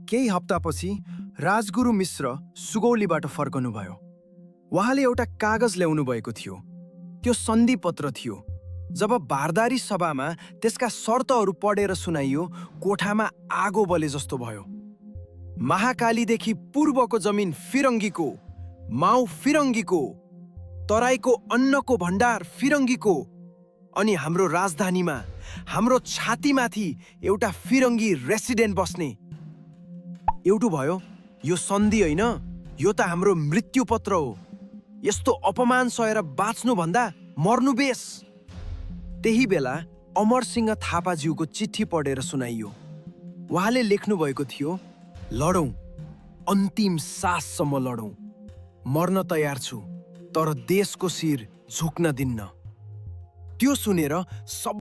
केही हप्तापछि राजगुरु मिश्र सुगौलीबाट फर्कनुभयो। उहाँले एउटा कागज ल्याउनु भएको थियो। त्यो सन्धि पत्र थियो। जब बारदारी सभामा त्यसका शर्तहरू पढेर सुनाइयो, कोठामा आगो बले जस्तो भयो। महाकालीदेखि पूर्वको जमिन फिरङ्गीको, माउ फिरङ्गीको, तराईको अन्नको भण्डार फिरङ्गीको, अनि हाम्रो राजधानीमा हाम्रो छातीमाथि एउटा फिरङ्गी रेसिडेन्ट बस्ने। एउटो भयो, यो सन्धि होइन, यो त हाम्रो मृत्यु पत्र हो। यस्तो अपमान सहेर बाँच्नुभन्दा मर्नु बेस। त्यही बेला अमरसिंह थापाज्यूको चिठी पढेर सुनाइयो। उहाँले लेख्नु भएको थियो, लडौँ, अन्तिम साससम्म लडौँ। मर्न तयार छु, तर देशको शिर झुक्न दिन्न। त्यो सुनेर सब